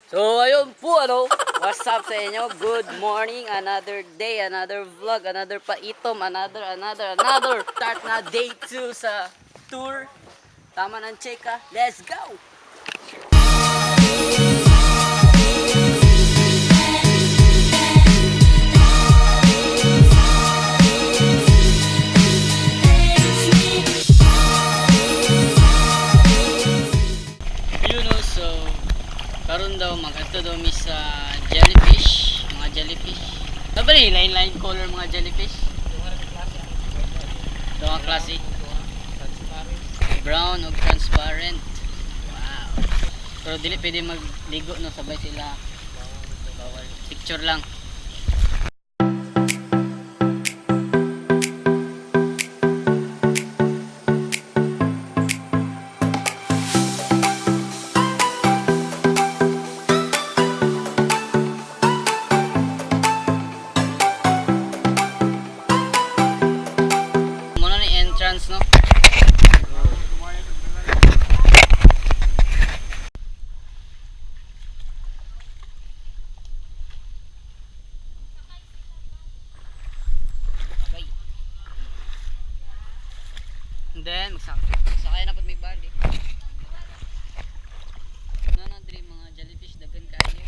So ayun po ano, what's up sa inyo? Good morning, another day, another vlog, another paitom, another, another, another. Start na day 2 sa tour. Tama ng cheka, let's go! You know, so karon daw magadto daw mi sa jellyfish, mga jellyfish. Ano ba ni line-line color mga jellyfish? Duha klase. Brown o transparent. Wow. Pero dili pwede magligo no, sabay sila. Bawal. Picture lang. Muna ni entrance no. Agay. And then magsakay na pud may bali. Na na diri mga jellyfish dagan kaayo.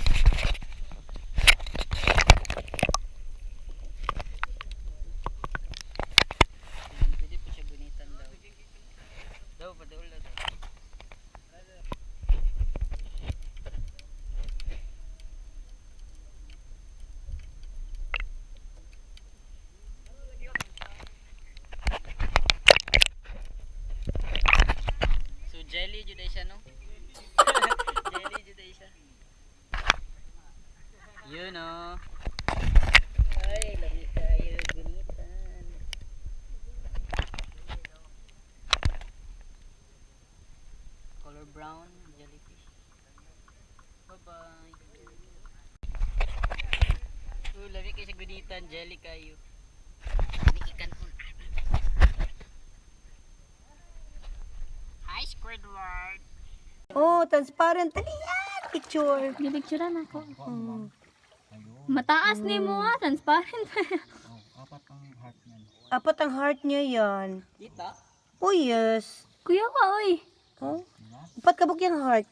Ayan, pwede po siya gunitan daw. Daw, padaul na daw. So jelly jud ay siya no? Jelly jud ay siya. Yun oh. Ay, lami kayo gunitan. Color brown jellyfish. Bye-bye. Oh, lami kayo sa gunitan. Jelly kayo. Lami ikan po. Hi, Squidward. Oh, transparent. Dali yan. Picture. Gipicturean ako. Mataas ni mo ah, transparent. Apat ang heart niya yan. Kita? Oh, yes. Kuya ka, oy. Oh. Apat kabuk yung heart.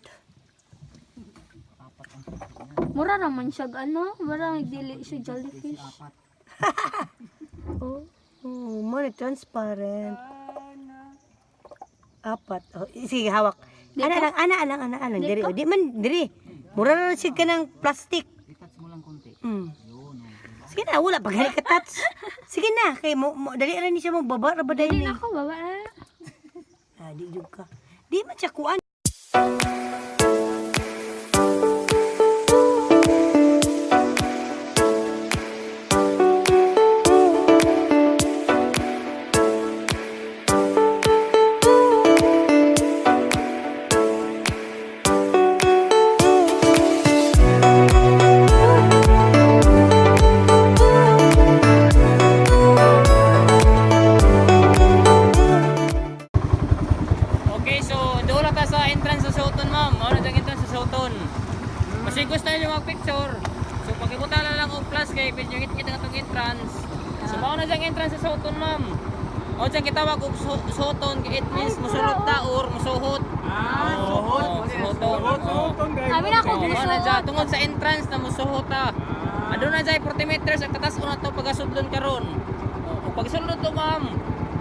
Mura naman siya, ano? Mura dili siya jellyfish. Oh, oh, more transparent. Apat. Oh, sige, hawak. Ana lang, ana lang, ana lang. Diri, oh, di man, diri. Mura na siya ka ng plastic. I-touch mo lang konti. Sige na, wala pa gani ka touch. Sige na, kay mo, mo dali ra ni siya mo baba ra ba Dili dahil ni. na ako, baba na. Ah, di jud ka. Di man siya kuan. Okay, so doon na ta sa entrance sa Soton, ma'am. Mao na diyang entrance sa Soton. Kasi gusto niyo mag-picture. So pakibuta na lang og plus kay medyo ngit-ngit ang atong entrance. So mao na diyang entrance sa Soton, ma'am. Mao diyang gitawag og Soton kay it means musulot ta or musuhot. Ah, suhot. Soton. Sabi na ako, Oh, mao na gusto. dyan. Tungod sa entrance na musuhot ta. Aduna dyan 40 meters ang katas una to pagasulod karon. O pagsulod to, ma'am.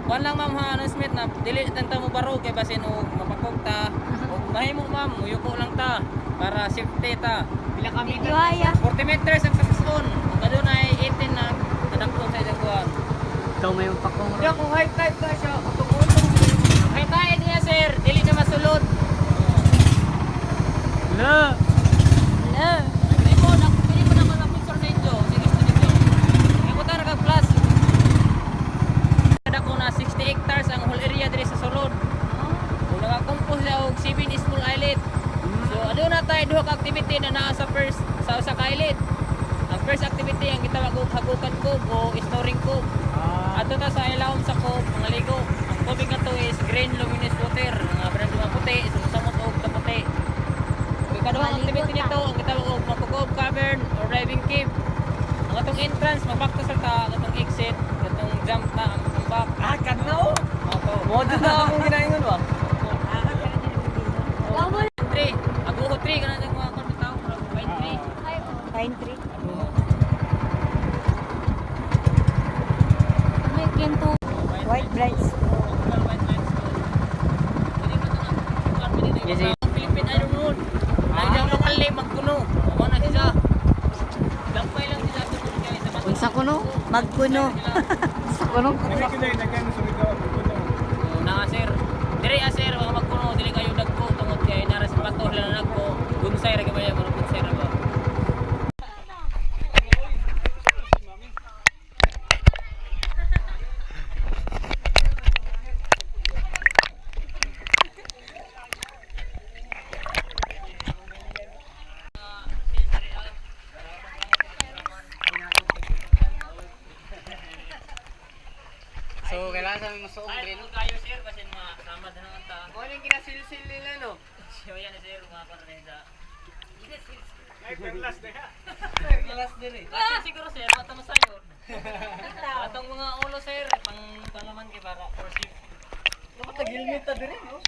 Kuan lang ma'am ha, announcement na dili tan ta mo baro kay basin og mapakog ta. Og mahimo ma'am, muyuko lang ta para safety ta. Pila ka meters? Iwaya. 40 meters ang katason. Ug adunay 18 na kadakon sa ilang kuan. Ikaw may pakong Kaya kung high tide na siya, utong-utong. High tide niya sir, dili na masulod. La! Hello. Pili mo na, pili mo na mga picture sa inyo. Sige, gusto ninyo. Ibutan ra kag plus. Kada ko na 60 hectares ang whole area diri sa sulod. Kung nakakompose siya og 7 small islet. So aduna tayo duha ka activity na naa sa first sa usa ka islet. Ang first activity ang gitawag og hagukan cove o snoring cove. Adto ta sa ilawom sa cove mga ligo. Ang tubig ato is green luminous water, mga brand mga puti, sumusamot og kaputi. Ikaduhang Maligo activity ta. nito ang gitawag Katong entrance, mabakto sa ta, katong exit, katong jump na ang back. Ah, kadnaw. Opo. Mo jud na akong ginaingon ba? Gawal. Tree. Aguho tree kana nang mga kon bitaw, murag pine tree. Ay, oh. Pine tree. May kinto. White brides. Yes, Philippine Iron Road. Ang diyang lokal name magkuno. Mo na siya. Dampay lang sila sa kay sa bato. Unsa kuno? Magkuno. Unsa kuno? Oo, naa sir. Dire ah sir, mga magkuno dili kayo dagko tungod kay nara sa bato sila na nagko. Bonsai ra kay ba, bonsai ra ba. So kailangan sa aming masuog Ay, diri no. kayo sir, basin masama na ang ta. Mo ning ginasilsil nila no. Siya yan sir, mga kuno na sa. Ay, perlas diri. Kasi siguro sir, wata masayo. Atong mga ulo sir, pang palaman kay para for safe. Dapat tag-helmet ta diri no.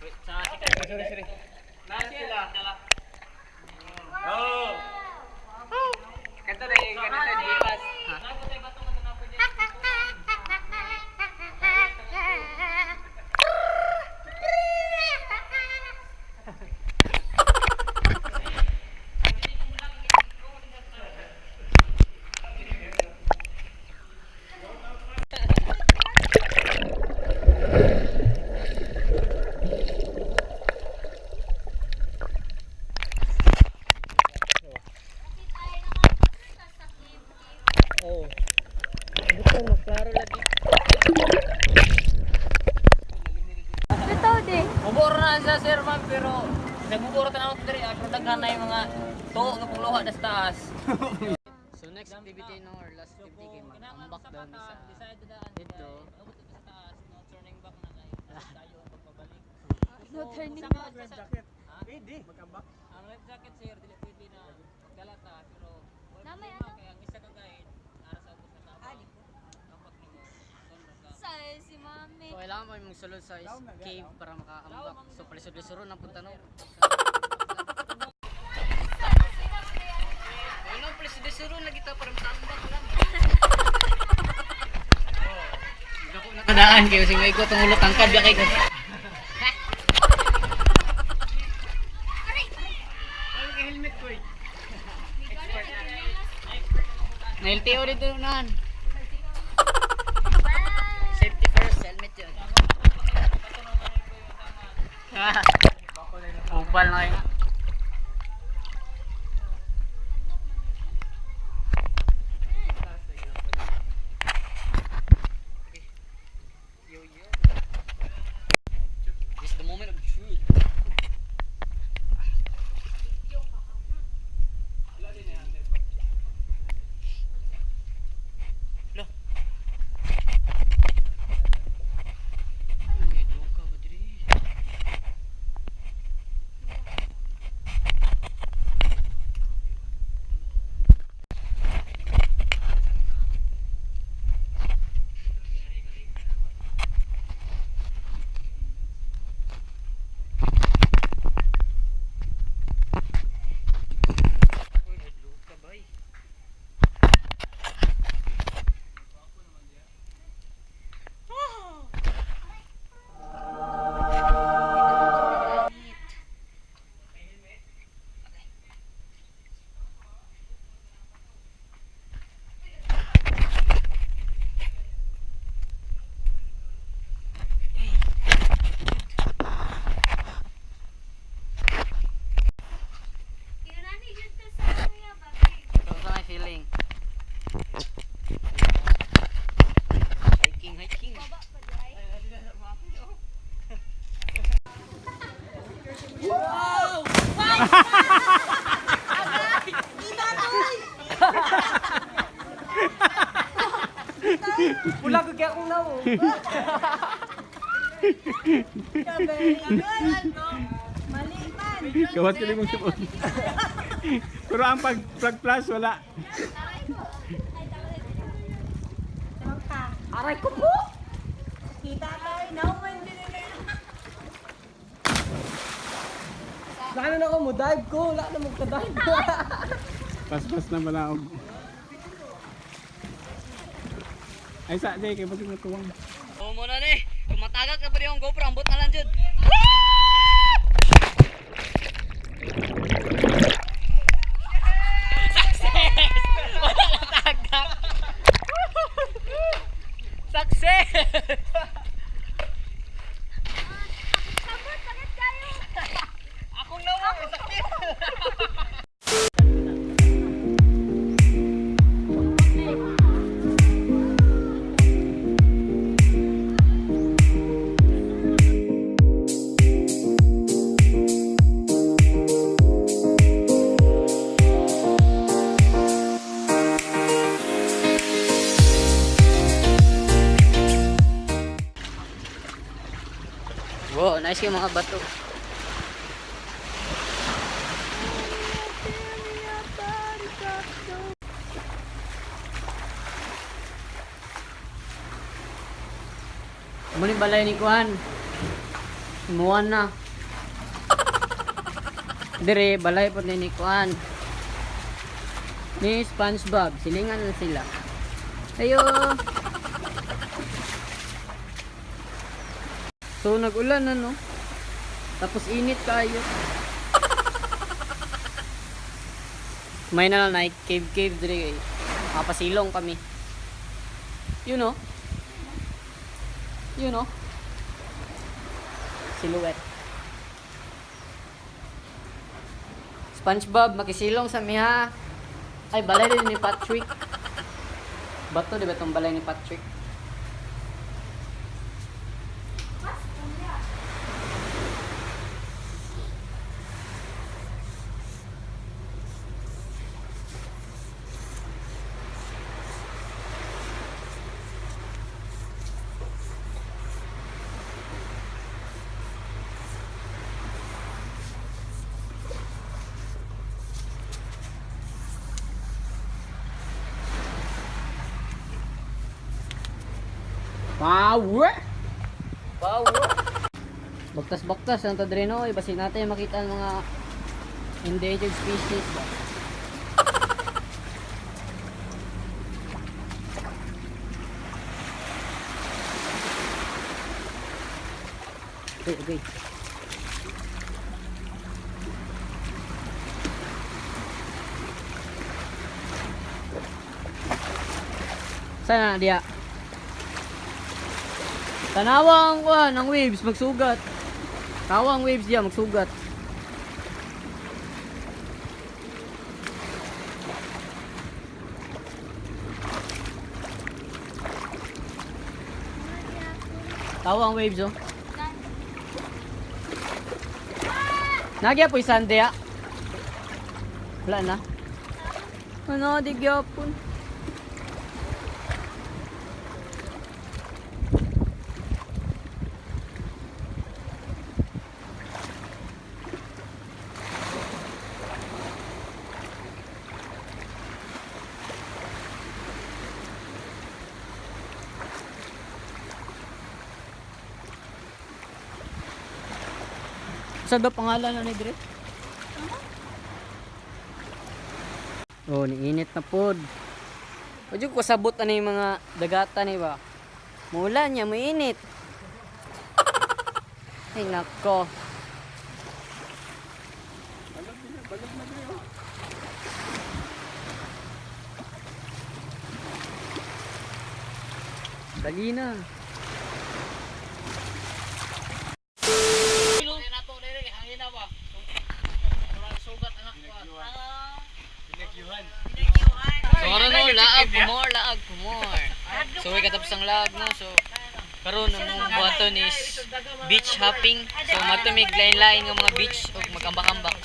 Wait, sa Sorry, sorry. Na sila. Oh. Kanto na yung kanto sa gipas. Oh. Buto maklaro lagi. Bitaw di. Mubor na siya sir ma'am pero nagbubor ta na diri ah, pero daghan na yung mga tuo nga pangluha na sa taas. So next activity no or last activity kay mag-ambak daw mi sa dito. Sa taas, no turning back na kayo. Tayo ang pagpabalik. No turning back. Life jacket. Pwede. Ang life jacket sir dili pwede na magdala ta pero wala Namay, problema kay ang isa ka guide ara sa ubos na tao. Ambak nimo. Sunod ka. Sa si mami. So kailangan mo yung sulod sa cave para makaambak. So palisod-lisod na punta no. Ano palisod-lisod na kita para makaambak lang. Dako na kadaan kayo sing may ko tungulot tangkad ya kay ko. Helmet ko eh. Na LTO dito nan. Safety first, helmet yun. Ubal na kayo. This is the moment of truth. Lah. Eh, duka ba diri? Uy, luka bay. So, what's my feeling? Hiking, hiking. Wala ko kaya akong nawo. Mali. Gawas ka limong sipon. Pero ang pag plug plus wala. Aray ko po! Kita tayo, nauman din nila. Wala na ako mo dive ko, wala na magka-dive. Paspas na pala ako. Ay sa di kay basig natuwang. Oo mo na ni. Kumatagak na pa rin yung GoPro, ambot na lang jud. Success! Wala na tagak. Success! Sakit kayo. Akong nawa, sakit. Wow, nice yung mga bato. Muna balay ni Kuan. Muan na. Dire, balay po ni Kuan. Ni SpongeBob, silingan na sila. Ayo. So nag-ulan na no. Tapos init kayo. May na lang night cave cave dire kay. Mapasilong kami. You know? You know? Silhouette. SpongeBob, makisilong sa miha. Ay, balay din ni Patrick. Bato, di ba itong balay ni Patrick? Power! Power! Baktas-baktas ang tadreno, eh. Basin natin makita ang mga endangered species ba. Okay, okay. Sana dia? Tanawa ang kuan, ang waves magsugat. Tawa ang waves diya magsugat. Tawa ang waves oh. Nagya po isang diya. Wala na. Ano, di gyapon. Sa ba pangalan na ni Dre? Oh, niinit na pod. Wadyo ko sabot ano yung mga dagatan ni ba? Muulan niya, mainit. Ay nako. Dali na. So karon no, laag po more, laag po more. So we katapos ang laag no. So karon ang among buhaton is beach hopping. So matumig lain-lain nga mga beach ug magambak-ambak.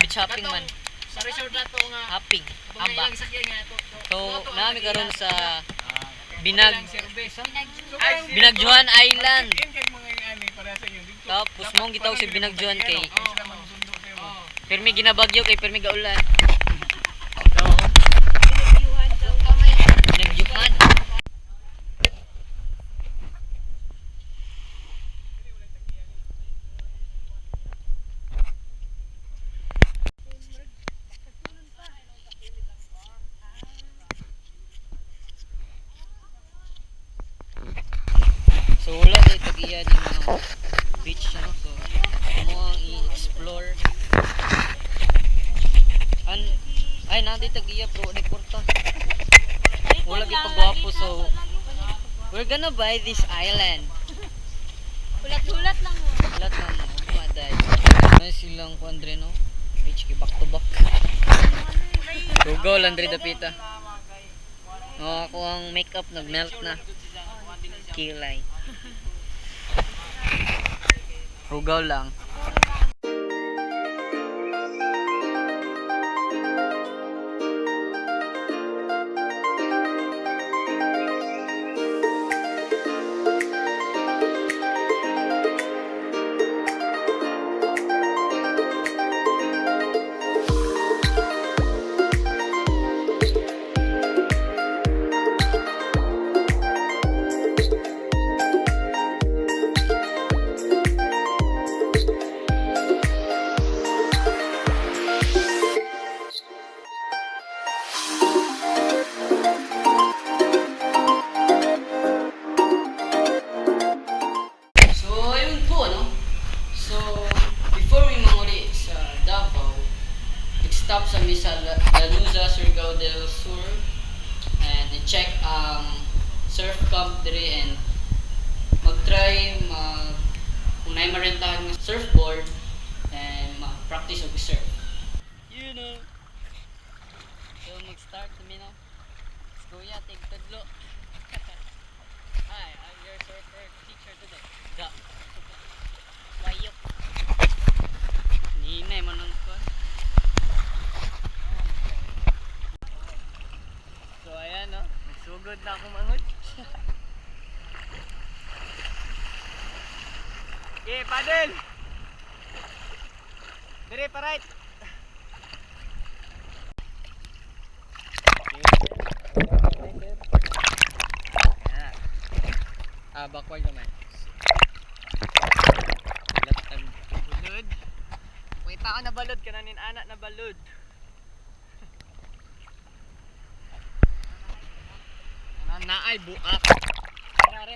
Beach hopping man. Sa resort na to nga. Hopping, ambak. Sakyan nga to. So nami karon sa Binag Binagjuan Island. Kay mga ani para sa inyo. Dito. Tapos mong gitawag sa Binagjuan kay Sila magsundo sa imo. Pirmi ginabagyo kay pirmi gaulan. So, Binagyuhan. So wala kay tagiya ni mga beach no. So mo ang i-explore. An ay nandi tagiya pero ni porta. Wala gyud pagwapo so we're gonna buy this island. Hulat-hulat lang mo. Wala na mo maday. Ano silang kuan dre no? Beach kay back to back. Hugaw lang dre dapita. Oh, ako ang makeup nag-melt na. Kilay. Hugaw lang. So, ayun po, no? So, before we manguli sa Davao, nag-stop sa mi sa Lanuza, Surigao del Sur, and i-check ang surf camp dire and mag-try mag kung naay marentahan nga surfboard and mag-practice og surf. You know. So, mag-start kami, no? Si Kuya, tig tudlo. Hi, I'm your surfer teacher today. Ga. Wayok. Ninay man ang kon. So ayan no, nagsugod na ako mangod. Okay, paddle. Dire pa right. Ah, backward naman. Balod. May tao na balod kananin anak na balod. Naay buak. Arare.